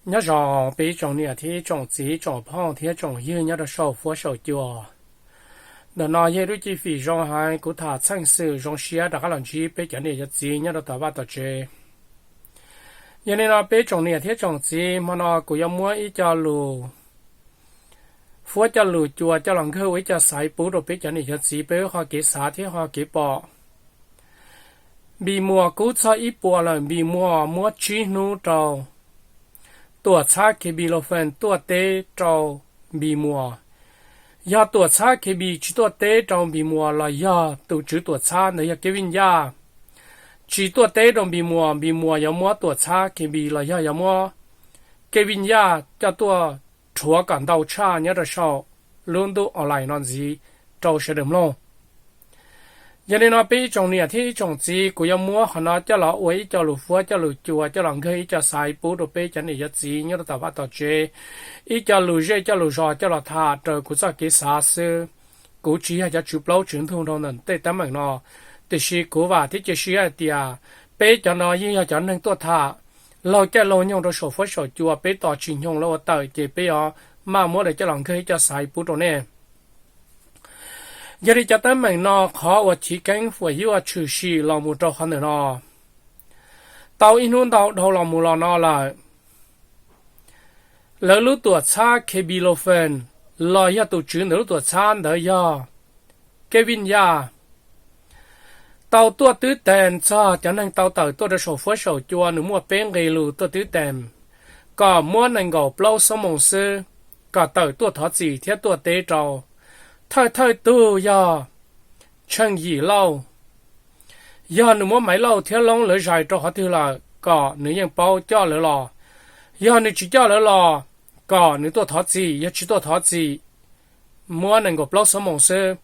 Nyob zoo peb tsoom niam thiab tsoom txiv, tsoom phooj thiab tsoom ywg nyob rau saum fuab saum cua. Ntawm no yog lub cib fim zoo heev, kuv tham txheej xwm zoo siab rov qab los ntsib peb cov niam cov txiv nyob rau tom vaj tom tsev. Yog li no peb tsoom niam thiab tsoom txiv, hmo no kuv yuav muab ib co lus fuab coj lus cua coj los nkag ua ib co xaiv pub rau peb cov niam cov txiv peb ho kev xav thiab ho kev pom. Npis muas kub txog ib puas lawm, npis muas muab tsib hnub rau tuam txhab Khebi Lofees tuaj teb rau npis muas. Yog tuam txhab Khebi tsis tuaj teb rau npis muas los yog tus tswv tuam txhab ntawd yog Kev Vij Yaj tsis tuaj teb rau npis muas, npis muas yuav muab tuam txhab Khebi los yog yuav muab Kev Vij Yaj coj tuaj rhuav kom ntau tshaj nyob rau saum lub ntuj online no ntxiv rau sawv daws mloog. Yog li no peb ib tsoom niam thiab ib tsoom txiv, kuv yuav muab qhov no coj los ua ib co lus fuab coj lus cua coj los nkag ib co xaiv pub rau peb cov niam cov txiv nyob rau tom vaj tom tsev, ib co lus zej coj lus zos coj los tham raws kuv txoj kev xav xwb. Kuv tsis yog cov tswv plaub tswv ntug rau ntawm tej teeb meem no, tiam sis kuv vam thiab cia siab hais tias peb cov no yeej yog cov neeg tuaj tham laug caij laug nyoog rau saum fuab saum cua, peb tos tsis nyoog lawv ua tawm ces peb yuav maj muab lawv coj los nkag ib co xaiv pub rau nej. Yog li cov teeb meem no qhov uas chiv keeb fuam yuaj tshwm sim los mus rau qhov ntawm no, tau ib hnub ntau dhau los mus los no lawm, lawv lub tuam txhab Khebi Lofees los yog tus tswv ntawm lub tuam txhab ntawd yog Kev Vij Yaj tau tuaj twb tees txog cov neeg tau tawm tuaj rau saum fuab saum cua, nws muaj peb nqe lus tuaj twb tees kom muab nees nkaum plaub xuab moos xwb kom tawm tuaj thov txim thiab tuaj teb rau. Thawj thawj tug yog Tsheej Yim Lauj, yog nws muab Maiv Lauj thiab Loob lawv zais rau qhov twg lawm kom nws yeej paub coj lawv los. Yog nws tsis coj lawv los kom nws tuaj thov txim, yog tsis tuaj thov txim muab nees nkaum plaub xuab moos xwb.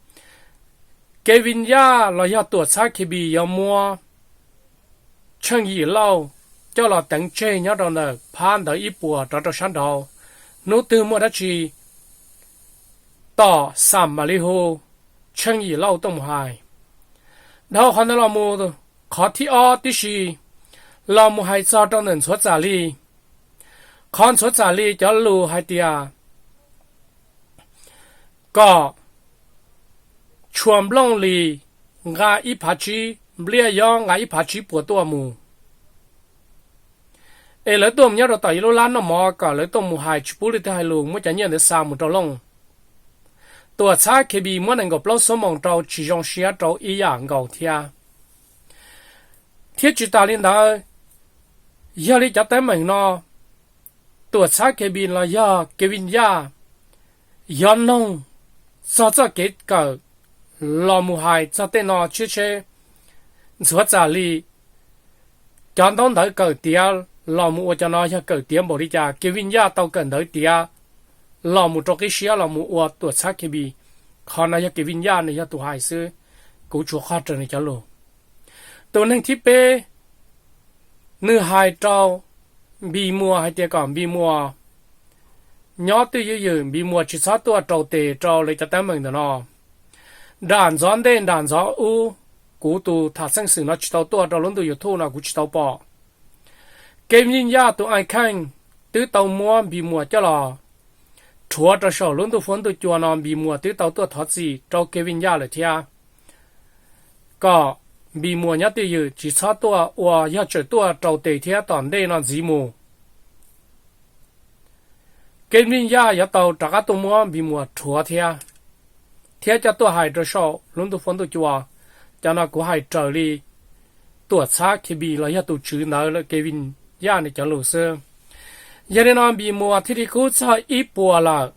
Kev Vij Yaj los yog tuam txhab Khebi yuav muab Tsheej Yim Lauj coj los teev tseg nyob rau ntawm phab ntawd ib puas rov rau sab nraud. Hnub twg muaj dab tsi tom xam mam li hu Tsheej Yim Lauj tuaj mus hais. Dhau qhov ntawd los mus, qhov thib ob tib si los mus hais txog rau ntawm Ntxhuav Txam Li. Qhov Ntxhuav Txam Li cov lus hais tias kom Tshua Nplooj Lis nqa ib phav tsib, Npliaj Yob nqa ib phav tsib puas tuaj mus, es lawv tuaj mus nyob rau tom ib lub lab noj mov kom lawv tuaj mus hais tsis pub leej twg hais lus, muab cov nyiaj ntawd xa mus rau Looj. Tuam txhab Khebi muab nees nkaum plaub xuab moos rau tsis zoo siab rau ib yam nkaus thiab. Thiab tsis tas li ntawd, yog li cov teeb meem no, tuam txhab Khebi los yog Kev Vij Yaj yuav noog txog txoj kev kawm los mus hais txog tej no tshiab tsheb. Ntxhuav Txam Li cov ntaub ntawv kawm tiav los mus ua cov no yog kawm tiav npaum li cas, Kev Vij Yaj tau kawm ntawv tiav los mus rau qib siab los mus ua tuam txhab Khebi. Qhov no yog Kev Vij Yaj nws yog tus hais xwb, kuv tsuas qog raws nws cov lus. Tus neeg thib peb, nws hais rau Npis Muas hais tias kom Npis Muas nyob twj ywm, Npis Muas tsis txhob tuaj rau tes rau lawv cov teeb meem ntawm no. Nram ntxov ntej nram ntxov ub, kuv tus tham txheej xwm no tsis tau tuaj rau lub ntuj YouTube no, kuv tsis tau pom. Kev Vij Yaj tus ai kheej twb tau muab Npis Muas coj los rhuav rau saum lub ntuj fuab ntuj cua no, Npis Muas twb tau tuaj thov txim rau Kev Vij Yaj lawm thiab, kom Npis Muas nyob twj ywm tsis txhob tuaj ua yog tsawm tuaj rau tes thiab tom ntej no ntxiv mus, Kev Vij Yaj yuav tau rov qab tuaj muab Npis Muas rhuav thiab, thiab coj tuaj hais rau saum lub ntuj fuab ntuj cua. Cov no kuv hais raws li tuam txhab Khebi los yog tus tswv ntawd lawm Kev Vij Yaj nws cov lus xwb. Yog li no Npis Muas thiaj li kub txog ib puas lawm.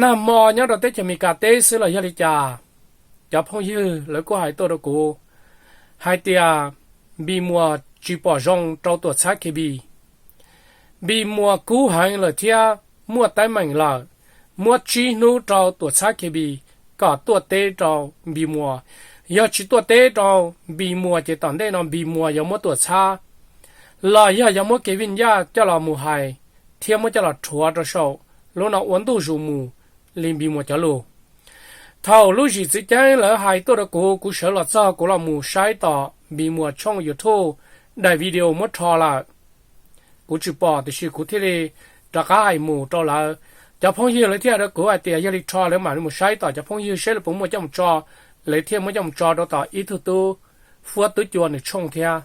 Nag hmo nyob rau teb chaws Amelikas teb xwb los yog li cas, cov phooj ywg lawv kuj hais tuaj rau kuv hais tias Npis Muas tsis pom zoo rau tuam txhab Khebi. Npis Muas kub heev lawm thiab muaj teeb meem lawm, muab tsib hnub rau tuam txhab Khebi kom tuaj teb rau Npis Muas. Yog tsis tuaj teb rau Npis Muas ces tom ntej no Npis Muas yuav muab tuam txhab los yog yuav muab Kev Vij Yaj coj los mus hais thiab muab coj los rhuav rau saum lub no ua ntuj zus mus li Npis Muas cov lus. Thaum lub zim txwv ceeb lawv hais tuaj rau kuv, kuv sawv los txog kuv los mus saib tom Npis Muas tshooj YouTube daim video muab rho lawm. kuv tsis pom, tiam sis kuv thiaj li rov qab hais mus rau lawv. Cov phooj ywg lawv thiaj hais rau kuv hais tias yog li rho lawv mam li mus saib tom cov phooj ywg seb lawv puas muaj coj mus tso, lawv thiaj muab coj mus tso rau tom ib tug tub fuab tub cua nws tshooj thiab.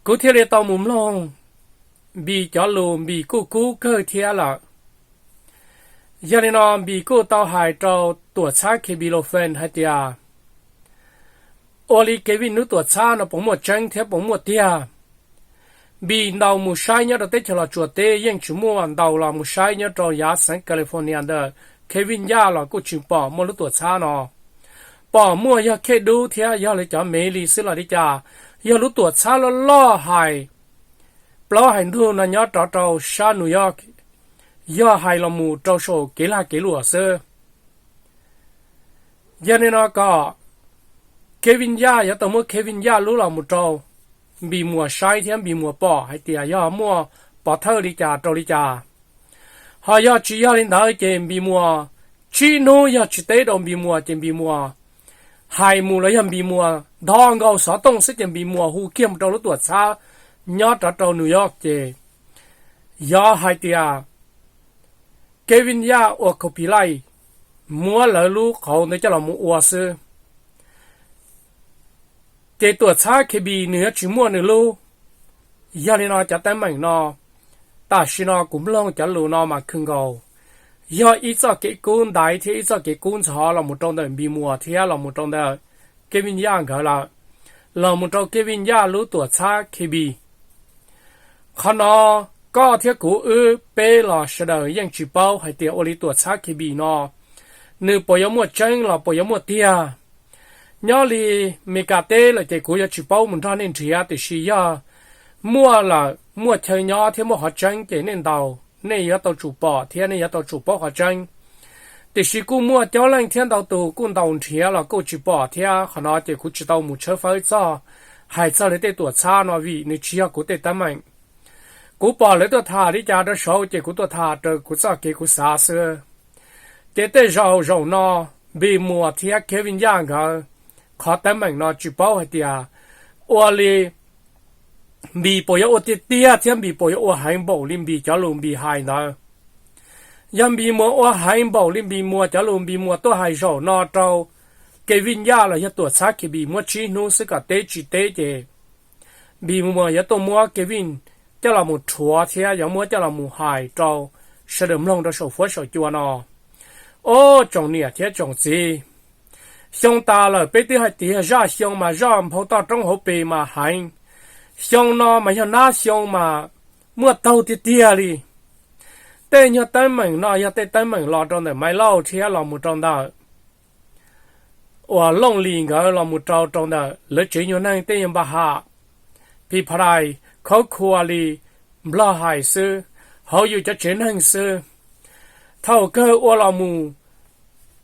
Kuv thiaj li tau mus mloog Npis cov lus, Npis kuj kub kawg thiab lawm. Yog li no Npis kuj tau hais rau tuam txhab Khebi Lofees hais tias, ua li Kevin lub tuam txhab no puas muaj tseeb thiab puas muaj tiag? Npis ntaus mus saib nyob rau teb chaws Los Tsuas teb yeej tsis muaj, ntaus los mus saib nyob rau yav xeev California ntawm Kevin Yaj los kuj tsis pom muaj lub tuam txhab no. Pom muaj yog khej dub thiab yog li cov mev li xwb los li cas, yog lub tuam txhab loj loj hais plaub hais ntug no nyob rov rau sab New York, yog hais los mus rau saum kev lag kev luam xwb. Yog li no kom Kevin Yaj yuav tau muab Kevin Yaj lub los mus rau Npis Muas saib thiab Npis Muas pom hais tias yog muaj pov thawj li cas rau li cas. Ho yog tsis yog li ntawd ces Npis Muas tsib hnub yog tsis teb rau Npis Muas ces Npis Muas hais mus los yog Npis Muas nthos nkaus xov tooj xwb ces Npis Muas hu kiag mus rau lub tuam txhab nyob rov rau New York ces yog hais tias Kevin Yaj ua copyright, muab lawv lub qauv ntawd coj los mus ua xwb, ces tuam txhab Khebi nws yuav tsis muaj nws lub. Yog li no cov teeb meem no, tam sim no kuv mloog cov lus no mas khw nkaus, yog ib txoj kev kub ntaiv thiab ib txoj kev kub ntxhov los mus rau ntawm Npis Muas thiab los mus rau ntawm Kevin Yaj nkawd lawm, los mus rau Kevin Yaj lub tuam txhab Khebi. Qhov no koj thiab kuv wb peb los sawv daws yeej tsis paub hais tias ua li tuam txhab Khebi no nws puas yuav muaj tseeb los puas yuav muaj tiag. Nyob li Meskas teb lawm ces kuv yuav tsis paub mus nrog nej nrhiav, tiam sis yog muaj lawm, muaj chaw nyob thiab muaj qhov tseeb ces nej ntaus, nej yuav tau tsum pom thiab nej yuav tau tsum paub qhov tseeb. Tiam sis kuj muaj coob leej thiab ntau tus kuj ntaus nrhiav los kuj tsis pom thiab. Qhov no ces kuv tsis tau mus tshawb fawb txog, hais txog lawv tej tuam txhab no vim nws tsis yog kuv tej teeb meem. Kuv pom lawv tuaj tham li cas rau saud ces kuv tuaj tham raws kuv txoj kev kuv xav xwb. Ces tej zaum zaum no, Npis Muas thiab Kevin Yaj nkawd qhov teeb meem no tsis paub hais tias ua li Npis puas yuav ua tiag tiag thiab Npis puas yuav ua heev npaum li Npis cov lus Npis hais ntawd. Yog Npis Muas ua heev npaum li Npis Muas cov lus Npis Muas tuaj hais zaum no rau Kevin Yaj los yog tuam txhab Khebi muab tsib hnub xwb kom teb tsis teb ces Npis Muas yuav tuaj muab Kevin coj los mus rhuav thiab yuav muab coj los mus hais rau sawv daws mloog rau saum fuab saum cua no. Ob tsoom niam thiab tsoom txiv, xyoo tas lawm peb twb hais tias zaj xyoo mas zaj nphau toj roob hauv pes mas heev. Xyoo no mas yog nab xyoo mas muaj taug tiag tiag li. Tej nyuag teeb meem no yog tej teeb meem los rau ntawm Maiv Lauj thiab los mus rau ntawm uas Looj Lis nkawd los mus rau rau ntawm lawv tsev nyuag neeg tej nyuag npa ham, Phis Phas Dais, Khaub Khua Lis, Nplog Hais xwb, hauv yus cov tsev neeg xwb. Thaum kawg ua los mus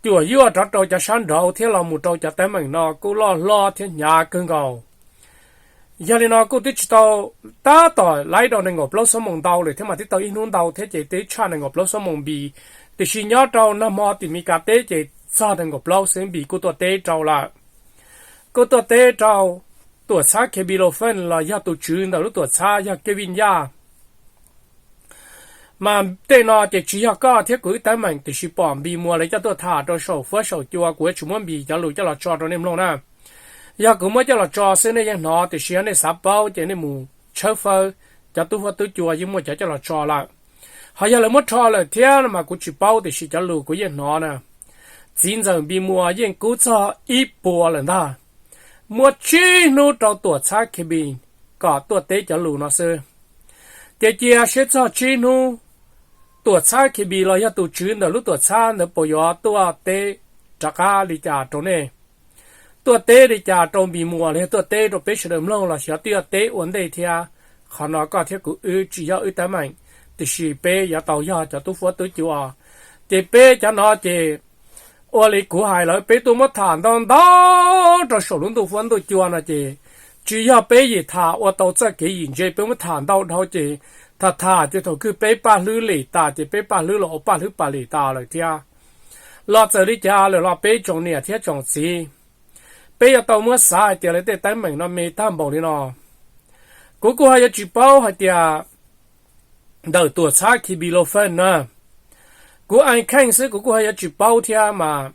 cuam yuaj rov rau cov sab nraud thiab los mus rau cov teeb meem no kuj loj hlob thiab hnyav kawg nkaus. Yog li no kuj twb tsis tau, tab tom laib rau nees nkaum plaub xuab moos ntau lawm thiab mas twb tau ib hnub ntau thiab ces twb tshaj nees nkaum plaub xuab moos Npis. Tiam sis nyob rau nag hmo tim Mes Kas teb ces txog nees nkaum plaub xwb Npis kuj tuaj teb rau lawm. Kuj tuaj teb rau tuam txhab Khebi Lofees los yog tus tswv ntawm lub tuam txhab yog Kevin Yaj. Mas tej no ces tsis yog koj thiab kuv wb teeb meem, tiam sis pom Npis Muas lawv coj tuaj tham rau saum fuab saum cua, kuv yuav tsis muab Npis cov lus coj los tso rau nej mloog na. Yog kuv muab coj los tso xwb nej yeej hnov, tiam sis yog nej xav paub ces nej mus tshawb fawb, cov tub fuab tub cua yeej muaj cov coj los tso lawm. Ho yog lawv muab rho lawm thiab no mas kuv tsis paub, tiam sis cov lus kuv yeej hnov na. Txiv ntxawm Npis Muas yeej kub txog ib puas lawm ntag. Muab tsib hnub rau tuam txhab Khebi kom tuaj teb cov lus no xwb. Ces cia siab txog tsib hnub, tuam txhab Khebi los yog tus tswv ntawm lub tuam txhab ntawd puas yuav tuaj teb rov qab li cas rau nej, tuaj teb li cas rau Npis Muas los yog tuaj teb rau peb sawv daws mloog los xyov twb yuav teb ua ntej thiab. Qhov no koj thiab kuv wb tsis yog wb teeb meem, tiam sis peb yuav tau yog cov tub fuab tub cua. Ces peb cov no ces ua li kuv hais lawm, peb tuaj muab tham ntau ntau rau saum lub ntuj fuab ntuj cua no ces tsis yog peb yim tham ua tau txoj kev yim ntse, peb muab tham ntau dhau ces tham tham ces thaum kawg peb paj hlwb lem tas ces peb paj hlwb los ua paj hlwb pas lem tas lawm thiab. Los txawm li cas lawm los peb tsoom niam thiab tsoom txiv, peb yuav tau muab xav hais tias lawv tej teeb meem no me tag npaum li no. Kuv kuj ho yuav tsis paub hais tias ntawm tuam txhab K B Lo Fej na, kuv ais kheej xwb kuv kuj ho yuav tsis paub thiab mas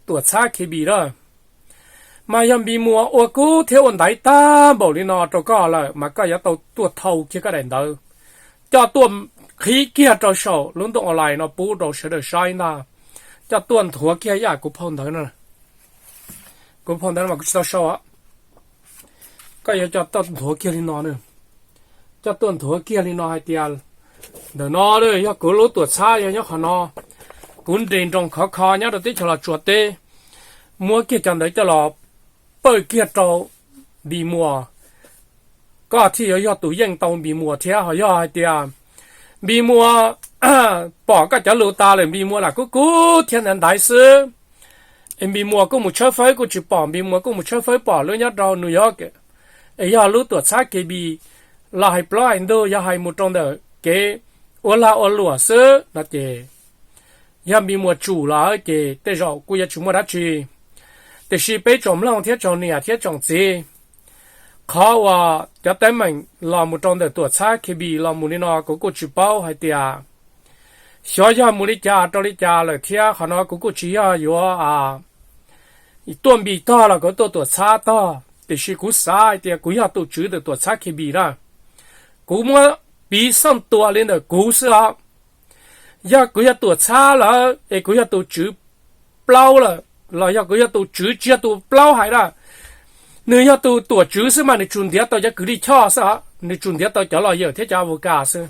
tuam txhab K B na, mas yog Npis Muas ua kub thiab ua ntaiv tag npaum li no rau koj lawm mas koj yuav tau tuaj thau kiag koj daim ntawv, coj tuaj qhib kiag rau saum lub ntuj online no pub rau sawv daws saib ntag. Coj tuaj nthuav kiag ib yam kuv phau ntawv no, kuv phau ntawv no mas kuv tsis tau sau, koj yuav coj tuaj nthuav kiag li no, coj tuaj nthuav kiag li no hais tias ntawm no yog kuv lub tuam txhab yog nyob qhov no, kuv nres nroos khov kho nyob rau teb chaws Los Tsuas teb, muab kiag cov ntawd coj los pawj kiag rau Npis Muas, koj thiaj yuav yog tus yeej tau Npis Muas thiab. Ho yog hais tias Npis Muas pom koj cov lus tas lawm Npis Muas lam kub kub thiab ntaiv ntaiv xwb, es Npis Muas kuj mus tshawb fawb kuj tsis pom, Npis Muas kuj mus tshawb fawb pom lub nyob rau New York, es yog lub tuam txhab K B los hais plaub hais ntug yog hais mus rau ntawm kev ua lag ua luam xwb no ces yog Npis Muas tsum lawm ces tej zaum kuj yuav tsis muaj dab tsi. Tiam sis peb tsoom mloog thiab tsoom niam thiab tsoom txiv, qhov uas cov teeb meem los mus rau ntawm tuam txhab K B los mus li no kuv kuj tsis paub hais tias xyov yog mus li cas rau li cas lawm thiab qhov no kuv kuj tsis yog yuav tuaj Npis tog los kuv tuaj tuam txhab tog, tiam sis kuv xav hais tias kuv yog tus tswv ntawm tuam txhab K B na. Kuv muab piv xoj tua li ntawm kuv xwb os. Yog kuv yog tuam txhab lawm es kuv yog tus tswv plaub lawm los yog kuv yog tus tswv tsis yog tus plaub hais na, nws yog tus tuam tswv xwb mas nws tsuas ntiav tau cov kwv tij choj xwb os, nws tsuas ntiav tau cov los yawm thiab cov a vo kas xwb.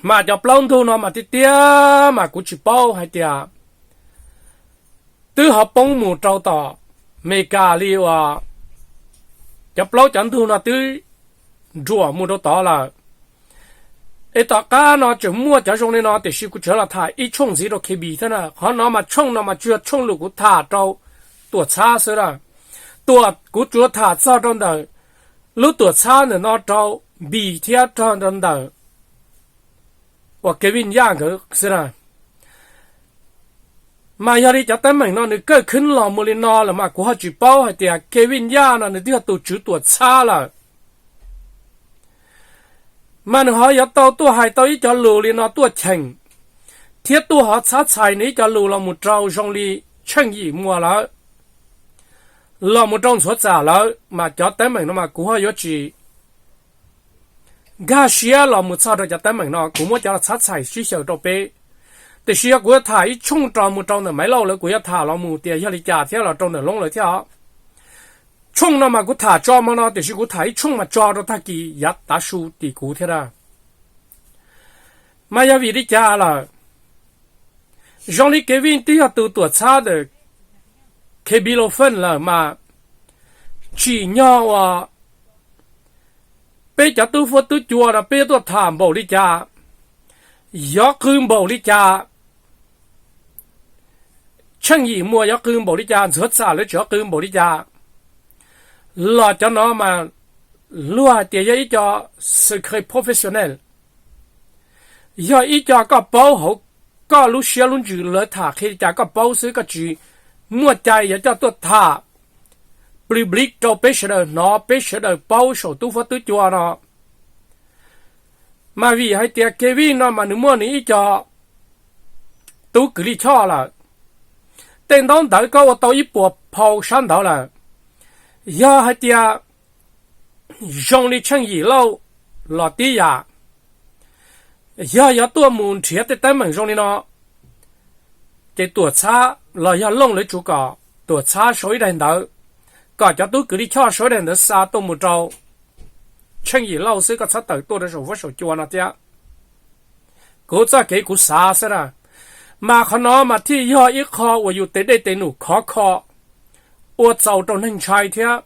Mas cov plaub ntug no mas tiag tiag mas kuv tsis paub hais tias twb ho poob mus rau tom Amelikas li uas cov plaub cov ntug no twb nruam mus rau tod lawm. Es tom qab no tseem muaj cov zoo li no tiam sis kuv tseem los tham ib tshooj ntxiv rau K B thiab na. Qhov no mas tshooj no mas tsis yog tshooj lus kuv tham rau tuam txhab xwb na. Tuam kuv tsuas tham txog rau ntawm lub tuam txhab ntawm no rau Npis thiab rau ntawm uas Kevin Yaj nkawd xwb na. Mas yog li cov teeb meem no nws kawj khwb los mus li no lawm mas kuv ho tsis paub hais tias Kevin Yaj no nws twb yog tus tswv tuam txhab lawm, mas nws ho yuav tau tuaj hais tau ib co lus li no tuaj cheem thiab tuaj ho txhab txhais nws ib co lus los mus rau zoo li Tsheej Yim Muas lawm, los mus rau Ntxhuav Txam lawm mas cov teeb meem no mas kuv ho yuav tsis nkag siab los mus txog rau cov teeb meem no, kuv muab cov los txhab txhais sib xyaw rau peb. Tiam sis yog kuv yuav tham ib tshooj rau mus rau ntawm Maiv Lauj lawv kuv yuav tham los mus tias yog li cas thiab los rau ntawm Loob lawv thiab os. Tshooj no mas kuv tham tso mo no tiam sis kuv tham ib tshooj mas tso rau tag kis yav tav su tim kuv thiab na. Mas yog vim li cas lawm, zoo li Kevin twb yog tus tuam txhab ntawm K B Lo Fej lawm mas tsim nyog uas peb cov tub fuab tub cua no peb yuav tuaj tham npaum li cas, yog qw npaum li cas, Tsheej Yim Muas yog qw npaum li cas, Ntxhuav Txam lawv tseem yog qw npaum li cas, los cov no mas luag hais tias yog ib co secret professional, yog ib co koj paub hauv koj lub siab lub ntsws lawv tham qhia li cas koj paub xwb, koj tsis muaj cai yuav coj tuaj tham plis plis rau peb sawv daws hnov peb sawv daws paub saum tub fuab tub cua no. Mas vim hais tias Kevin no mas nws muaj nws ib co tub kwv lij choj lawm, tej ntaub ntawv koj ua tau ib puas phau sab ntawd lawm. Yog hais tias zoo li Tsheej Yim Lauj los tib yam, yog yuav tuaj mus nrhiav tej teeb meem zoo li no, ces tuam txhab los yog Looj lawv tsuas kom tuam txhab sau ib daim ntawv, kom cov tub kwv lij choj sau ib daim ntawv xa tuaj mus rau Tsheej Yim Lauj xwb, koj txhob tawm tuaj rau saum fuab saum cua no thiab. Kuv txoj kev kuv xav xwb na, mas qhov no mas thiaj yog ib qho uas yus tes dej tes num khov kho, ua txaus rau neeg ntshai thiab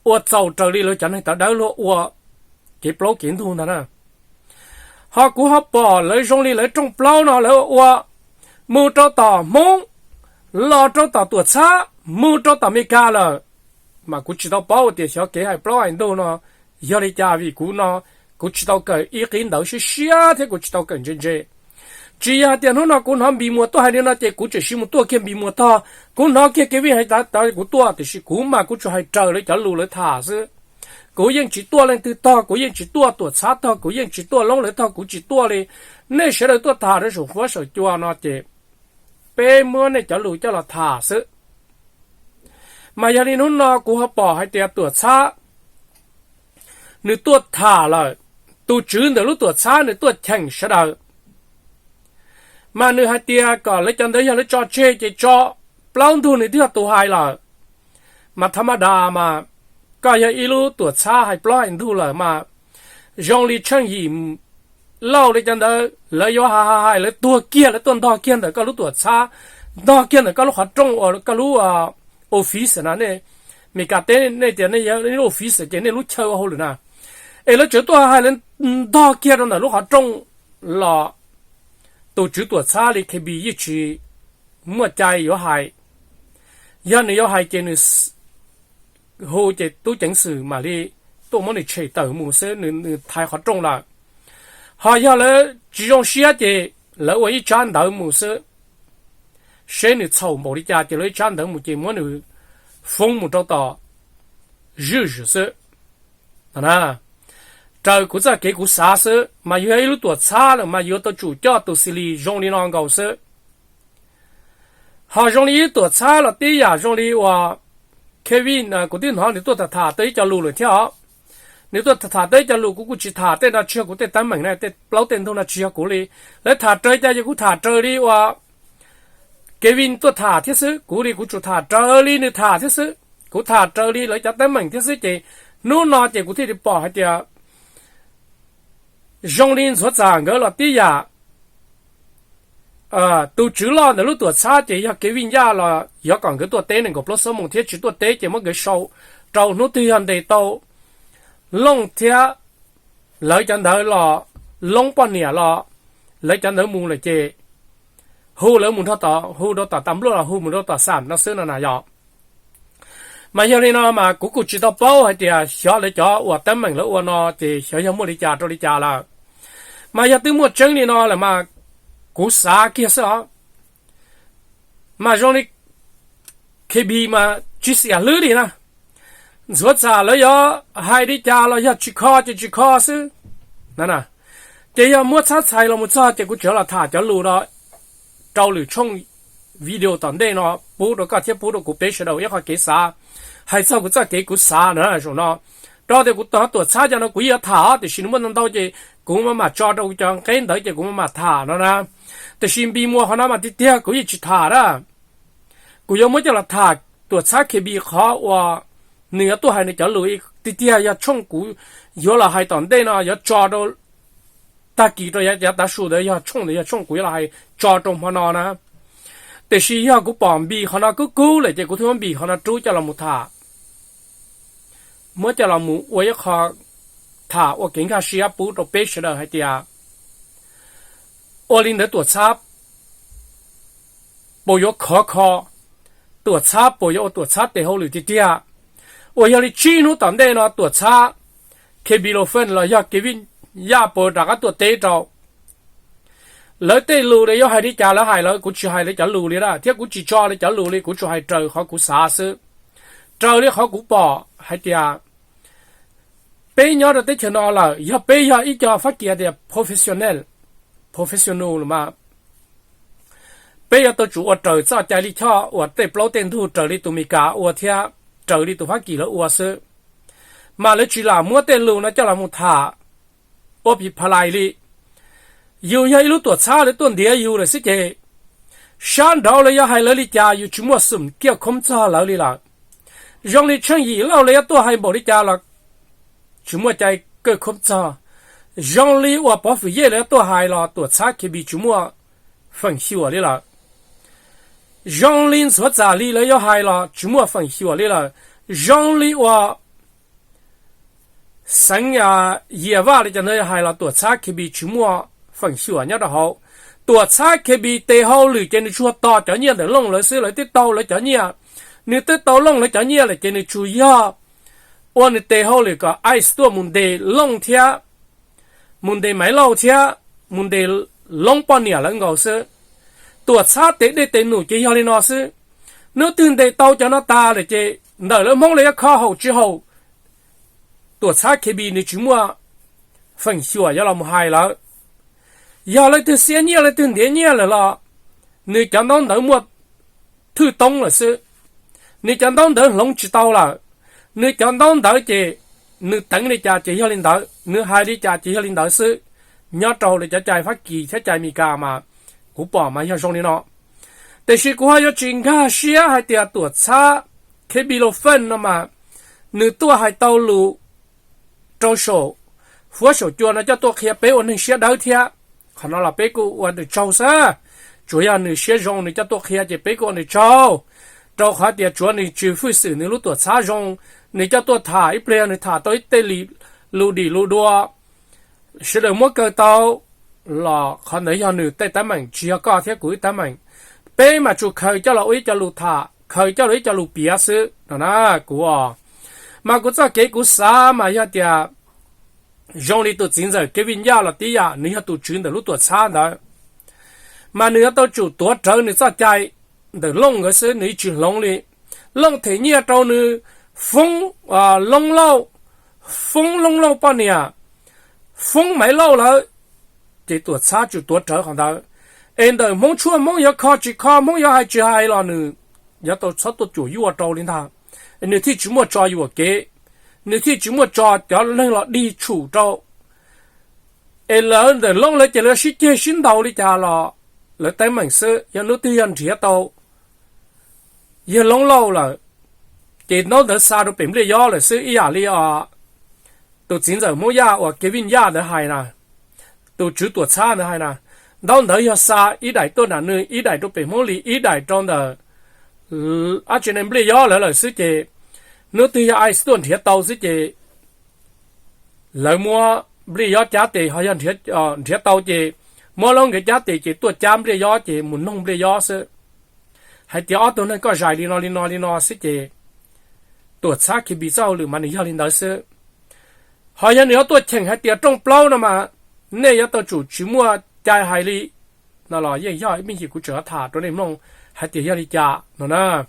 ua txaus raws li lawv cov neeg tawv dawb luag ua kev plaub kev ntug ntag na. Ho kuv ho pom lawv zoo li lawv rooj plaub no lawv ua mus rau tom Hmoob, los rau tom tuam txhab, mus rau tom Amelikas lawm. Mas kuv tsis tau paub tias xyov kev hais plaub hais ntug no yog li cas vim kuv no kuv tsis tau kawm ib qib ntawv siab siab thiab kuv tsis tau kawm ntse ntse. Tsis yog hais tias hnub no kuv hnov Npis Muas tuaj hais li no ces kuv tseem sim mus tuaj kiag Npis Muas tog, kuv hnov kiag Kevin hais tas kuv tuaj, tiam sis kuv mas kuv tsuas hais raws lawv cov lus lawv tham xwb. kuv yeej tsis tuaj leej twg tog, kuv yeej tsis tuaj tuam txhab tog, kuv yeej tsis tuaj loob lawv tog, kuv tsis tuaj li. Nej sawv daws tuaj tham rau saum huab saum cua no ces peb muab nej cov lus coj los tham xwb. Mas yog li hnub no kuv ho pom hais tias tuam txhab nws tuaj tham lawm, tus tswv ntawm lub tuam txhab nws tuaj cheem sawv daws, mas nws hais tias kom lawv cov ntawd yog lawv tso tseg ces tso, plaub ntug nws twb yog tus hais lawm. Mas tha ma da mas koj yog ib lub tuam txhab hais plaub hais ntug lawm mas zoo li tsheej yim lauj li cov ntawd lawv yuav hais hais hais lawv tuag kiag, lawv tuaj ntog kiag ntawm koj lub tuam txhab, ntog kiag ntawm koj lub qhov rooj uas koj lub office na. Nej Meskas teb nej tias nej yog lub office ces nej lub chaw ua hauj lwm na, es lawv tseem tuaj hais lawv ntog kiag rau ntawm lub qhov rooj los tus tswv tuam txhab li K B yeej tsis muaj cai yuav hais. Yog nws yuav hais ces nws hu ces tub ceev xwm mam li tuaj muab nws tshem tawm mus xwb, nws thaiv qhov rooj lawm. Ho yog lawv tsis zoo siab ces lawv ua ib tsab ntawv mus xwb, seb nws txhaum npaum li cas ces lawv ib tsab ntawv mus ces muab nws foob mus rau tom zwj zwm xwb. Raws kuv txoj kev kuv xav xwb mas yog ib lub tuam txhab lawm mas yuav tau tsum coj tus xis lis zoo li no nkaus xwb. Ho zoo li ib tuam txhab los tib yam zoo li uas Kevin, kuv twb hnov nws tuaj tham tham tau ib co lus lawm thiab os. Nws tuaj tham tham tau ib co lus, kuv kuj tsis tham, tej no tsis yog kuv tej teeb meem na, tej plaub tej ntug no tsis yog kuv li. Lawv tham raws cas ces kuv tham raws li uas Kevin tuaj tham thiab xwb, kuv li kuv tsuas tham raws li nws tham thiab xwb, kuv tham raws li lawv cov teeb meem thiab xwb. Ces hnub no ces kuv thiaj li pom hais tias zoo li Ntxhuav Txam nkawd los tib yam. Tus tswv loj ntawm lub tuam txhab ces yog Kevin Yaj los yuav kom nkawd tuaj teb nees nkaum plaub xuab moos thiab tsis tuaj teb ces muab nkawd sau rau hnub twg yog ntes tau Looj thiab lawv cov ntawd los, Loob poj niam los, lawv cov ntawd mus lawm ces hu lawv mus nrog tom, hu rau tom tas npluaj los hu mus rau tom xam no xwb no na yom. Mas yog li no mas kuv kuj tsis tau paub hais tias xyov lawv cov uas teeb meem lawv ua no ces xyov yog muaj li cas rau li cas lawm. Mas yog twb muaj tseeb li no lawm mas kuv xav kiag xwb os. Mas zoo li K B mas tsis xiam hlwb li na. Ntxhuav Txam lawv yuav hais li cas los yog tsis kho ces tsis kho xwb. Ces yog muab txhab txhais los mus txog ces kuv tseem los tham cov lus no rau lwm tshooj video tom ntej no pub rau koj thiab pub rau kuv peb sawv daws ib qho kev xav, hais txog kuv txoj kev kuv xav na zaum no. Rau tias kuv tuam txhab cov no kuv yeej yuav tham tiam sis nws muaj ntau ntau ces kuv mam mam tso rau kuv cov nqeb ntawd ces kuv mam mam tham no na. Tiam sis Npis Muas qhov no mas tiag tiag kuv yeej tsis tham na. Kuv yuav muab coj los tham tuam txhab K B qhov uas nws yuav tuaj hais nws cov lus, tiag tiag yog tshooj kuv yuav los hais tom ntej no yuav tso rau tag kis rau yav tav su ntawd, yog tshooj ntawd yog tshooj kuv yuav los hais tso rau hmo no na. Tiam sis yog kuv pom Npis qhov no kub kub lawm ces kuv thiaj muab Npis qhov no rub coj los mus tham, muab coj los mus ua ib qho tham ua kev nkag siab pub rau peb sawv daws hais tias ua li ntawd tuam txhab puas yuav khov kho, tuam txhab puas yuav ua tuam txhab tes hauj lwm tiag tiag, uas yog li tsib hnub tom ntej no tuam txhab K B Lo Fun los yog Kevin Yaj puas rov qab tuaj teb rau. Lawv tej lus yuav hais li cas lawv hais lawv, kuv tsis hais lawv cov lus li na, thiab kuv tsis tso lawv cov lus li, kuv tsuas hais raws qhov kuv xav xwb, raws li qhov kuv pom hais tias peb nyob rau teb chaws no lawm, yog peb yog ib co Fab Kis tias professional, professional mas peb yuav tau tsum ua raws txoj cai lij choj uas tej plaub tej ntug raws li tus Meskas ua thiab raws li tus Fab Kis lawv ua xwb. Mas lawv tsis lam muab tej lus no coj los mus tham ua pis phalais li. Yus yog ib lub tuam txhab lawv tuaj ntiav yus lawm xwb ces sab nraud lawv yuav hais lawv li cas yus tsis muaj xum kiaj khoob txog lawv li lawm. Zoo li Tsheej Yim Lauj lawv yuav tuaj hais npaum li cas los tsis muaj cai kawj khoob txog. Zoo li uas Pov Fwm Yej lawv yuav tuaj hais los tuam txhab K B tsis muaj feem xyuam li lawm. Zoo li Ntxhuav Txam Lis lawv yuav hais los tsis muaj feem xyuam li lawm. Zoo li uas Xeev Yias Vaj li cov ntawd yuav hais los tuam txhab K B tsis muaj feem xyuam nyob rau hauv. Tuam txhab K B tes hauj lwm ces nws tsuas tos cov nyiaj ntawm Looj lawv xwb, lawv twb tau lawv cov nyiaj. Nws twb tau Looj lawv cov nyiaj lawm ces nws tsuas yog ua nws tes hauj lwm kom ice tuaj mus ntes Looj thiab mus ntes Maiv Lauj thiab mus ntes Loob poj niam lawv nkaus xwb. Tuam txhab tes dej tes num ces yog li no xwb. Hnub twg ntes tau cov no tas lawm ces ntawm lawv Hmoob lawv yuav kho haum tsis haum Tuam txhab K B nws tsis muaj feem xyuam yuav los mus hais lawm. Yog leej twg xiab nyiaj leej twg ntiav nyiaj lawm los nws cov ntaub ntawv muaj thwj toob lawm xwb. Nws cov ntaub ntawv hloov tsis tau lawm. Nws cov ntaub ntawv ces nws teev li cas ces yog li ntawd, nws hais li cas ces yog li ntawd xwb, nyob rau lawv cov cai Fab Kis thiab cai Amelikas mas kuv pom mas yog zoo li no. Tiam sis kuv ho yuav tsis nkag siab hais tias tuam txhab K B Lo Fej no mas nws tuaj hais tau lus rau saum huab saum cua no coj tuaj qhia peb ua neeg siab dawb thiab. Qhov no los peb kuj ua nws tsaug xwb. Tsuas yog nws siab zoo nws coj tuaj qhia ces peb kuj ua nws tsaug, rau qhov tias tsuav nws tsis hwj xwm nws lub tuam txhab zoo, nws coj tuaj tham ib pliag nws tham tau ib tej lus dim lus dua sawv daws muab kaw tau los qhov ntawd yog nws tej teeb meem tsis yog koj thiab kuv ib teeb meem. Peb mas tsuas khaws coj los ua ib co lus tham, khaws coj los ib co lus piav xwb no na. Kuv mas kuv txoj kev kuv xav mas yog tias zoo li tus txiv ntxawm Kevin Yaj los tib yam, nws yog tus tswv ntawm lub tuam txhab ntawd mas nws yuav tau tsum tuav rawv nws txoj cai ntawm Looj nkawd xwb, nws yeej tsis hloov li. Looj them nyiaj rau nws, foob Loob Lauj, foob Loob Lauj poj niam, foob Maiv Lauj lawm, ces tuam txhab tsum tuav rawv qhov ntawd. Es ntawm Hmoob tshuaj Hmoob yuav kho tsis kho, Hmoob yuav hais tsis hais los nws yuav tau txhob tuaj cuam yuaj rau li ntag. Nws thiaj tsis muaj tso yuam kev, nws thiaj tsis muaj tso cov neeg los dig tshum rau. Es lawv ntawm Looj lawv ces lawv sib ceg sib ntaus li cas los lawv teeb meem xwb, yog hnub twg yog nrhiav tau yawg Loob Lauj lawm, ces ntaub ntawv xa rau pem Npliaj Yob lawm xwb. Ib yam li os, tus txiv ntxawm Hmoob Yaj uas Kevin Yaj ntawd hais na, tus tswv tuam txhab ntawd hais na, ntaub ntawv yog xa ib daim tuaj nram nws, ib daim rau pem Hmoob Lis, ib daim rau ntawm dab tsi ne Npliaj Yob lawv lawm xwb ces hnub twg yog ICE tuaj nrhiav tau xwb ces lawv muab Npliaj Yob cab tes, ho yog nrhiav tau ces muab Loob nkawd cab tes ces tuaj cab Npliaj Yob ces mus noog Npliaj Yob xwb, hais tias ob tug neeg koj zais li no li no li no xwb ces tuam txhab K B txoj hauj lwm mas nws yog li ntawd xwb. Ho yog nws yuav tuaj cheem hais tias rooj plaub no mas nej yuav tau tsum tsis muaj cai hais li no los yeej yog ib me ntsis kuv tseem tham rau nej mloog hais tias yog li cas no na.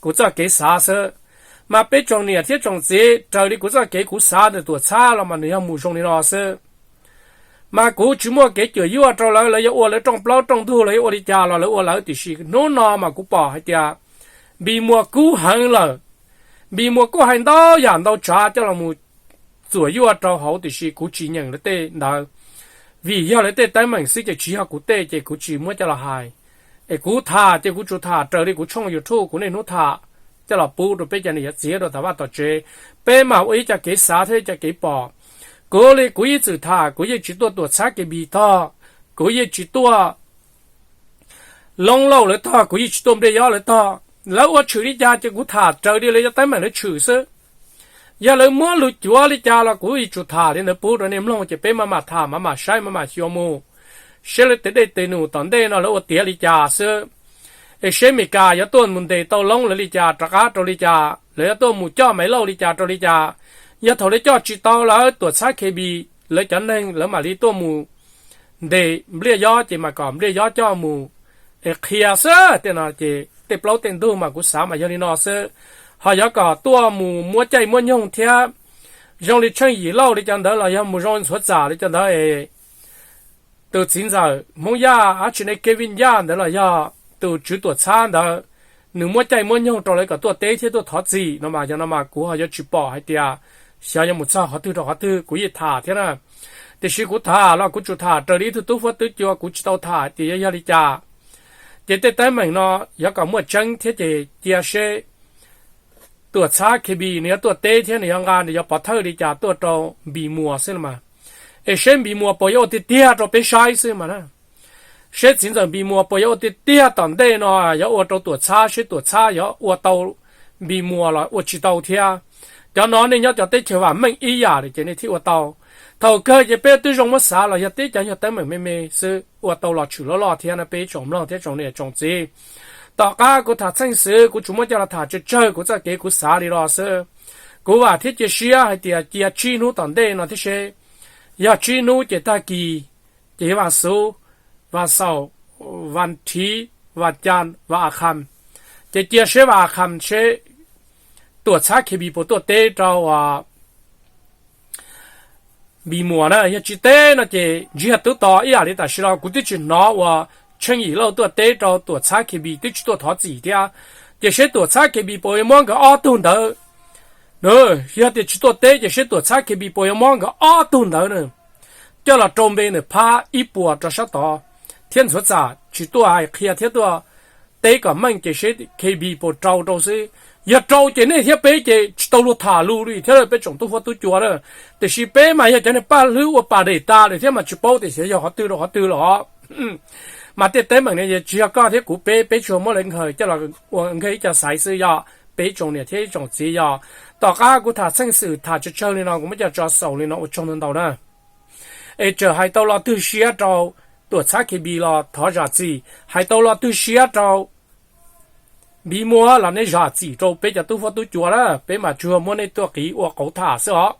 Kuv txoj kev xav xwb, mas peb tsoom niam thiab tsoom txiv, raws li kuv txoj kev kuv xav ntawm tuam txhab los mas nws yog mus zoo li no xwb. Mas kuv tsis muaj kev cuam yuaj rau lawv, lawv yuav ua lawv rooj plaub rooj ntug, lawv yuav ua li cas los lawv ua lawv, tiam sis hnub no mas kuv pom hais tias Npis Muas kub heev lawm. Npis Muas kuj hais ntau yam ntau tsav coj los mus txuam yuaj rau hauv, tiam sis kuv tsis nyeem lawv tej ntawd, vim yog lawv tej teeb meem xwb ces tsis yog kuv tej ces kuv tsis muab coj los hais. Es kuv tham ces kuv tsuas tham raws li kuv tshooj YouTube kuv niaj hnub tham coj los pub rau peb cov niam cov txiv rau tom vaj tom tsev, peb mam ua ib co kev xav thiab ib co kev pom. Kuv li kuv ib txwm tham kuv yeej tsis tuaj tuam txhab K B tog, kuv yeej tsis tuaj Loob Lauj lawv tog, kuv yeej tsis tuaj Npliaj Yob lawv tog. Lawv ua tshwm li cas ces kuv tham raws li lawv cov teeb meem lawv tshwm xwb. Yog lawv muab lus cuav li cas los kuv yeej tsuas tham li ntawd pub rau nej mloog ces peb maj mam tham, maj mam saib, maj mam xyuas mus seb lawv tes dej tes num tom ntej no lawv ua tiav li cas xwb. Es seb Meskas yuav tuaj mus ntes tau Loob lawv li cas, rov qab rau li cas, lawv yuav tuaj mus coj Maiv Lauj li cas rau li cas. Yog thaum lawv coj tsis tau lawv tuam txhab K B, lawv cov neeg lawv mam li tuaj mus ntes Npliaj Yob ces mam kom Npliaj Yob coj mus. Es qhia xwb tej no ces tej plaub tej ntug mas kuv xav mas yog li no xwb. Ho yuav kom tuaj mus muab caij muab nyoog thiab zoo li Tsheej Yim Lauj li cov ntawd los yog mus zoo li Ntxhuav Txam li cov ntawd es tus txiv ntxawm Hmoob Yaj dab tsi ne, Kevin Yaj ntawd los yog tus tswv tuam txhab ntawd, nws muab caij muab nyoog rau lawv kom tuaj teb thiab tuaj thov txim no mas yog no mas kuv ho yuav tsis pom hais tias xyov yuav mus txog qhov twg rau qhov twg, kuv yeej tham thiab na. Tiam sis kuv tham los kuv tsuas tham raws li ib tug tub huab tub cua, kuv tsis tau tham tias yog yog li cas. Ces tej teeb meem no yuav kom muaj tseeb thiab ces cia seb tuam txhab K B nws yuav tuaj teb thiab nws yuav nqa nws yuav pov thawj li cas tuaj rau Npis Muas xwb los mas. Es seb Npis Muas puas yuav ua tiag tiag rau peb saib xwb mas na. Seb txiv ntxawm Npis Muas puas yuav ua tiag tiag tom ntej no yuav ua rau tuam txhab, seb tuam txhab yuav ua tau Npis Muas los ua tsis tau thiab. Cov no nej nyob cov teb chaws vam meej ib yam li ces nej thiaj ua tau. Thaum kawg ces peb twb zoo muab xav los yog tib cov yog teeb meem me me xwb, ua tau los tshwm loj loj thiab na peb tsoom mloog thiab tsoom niam tsoom txiv. Tom qab kuv tham txheej xwm kuv tsuas muab coj los tham tsawg tsawg kuv txoj kev kuv xav li los xwb. Kuv vam thiab cia siab hais tias cia tsib hnub tom ntej no thiab seb, yog tsib hnub ces tag kis ces yog vas xuv, vas xaum, vas thiv, vas cas, vas a kham. Ces cia seb vas a kham seb tuam txhab K B puas tuaj teb rau Npis Muas na, yog tsis teb no ces ntsiag twb to ib yam li tam sim no kuv twb tsis hnov uas Tsheej Yim Lauj tuaj teb rau Tuam Txhab K B, twb tsis tuaj thov txim thiab. Ces seb Tuam Txhab K B puas yuav muab nkawd ob tug ntawd, yog tias tsis tuaj teb ces seb Tuam Txhab K B puas yuav muab nkawd ob tug ntawd na coj los rau npe ntawm phab ib puas rau sab tod, thiab ntxuav txam tsis tuaj hais qhia thiab tuaj teb kom meej ces seb K B puas rau rau xwb. Yog rau ces nej thiab peb ces tsis tau luag tham lus li thiab peb tsoom tub huab tub cua na. Tiam sis peb mas yog cov niag paj hlwb ua pas dej tas lawm thiab mas tsis paub tias xyov yog qhov twg rau qhov twg los. Mas tej teeb meem no tsis yog koj thiab kuv peb, peb tsuas muab lawv nkhaws coj los ua nkag ib co xaiv xwb, yog peb tsoom niam thiab ib tsoom txiv yog. Tom qab kuv tham txheej xwm tham tsawg tsawg li no kuv muab coj tso xaus li no ua tsaug ntau ntau na. Es txawm hais tau lo twg siab rau Tuam Txhab K B los thov zam txim, hais tau lo twg siab rau Npis Muas los nej zam txim rau peb cov tub huab tub cua na, peb mam tsuas muab nej tuaj qiv ua qauv tham xwb os.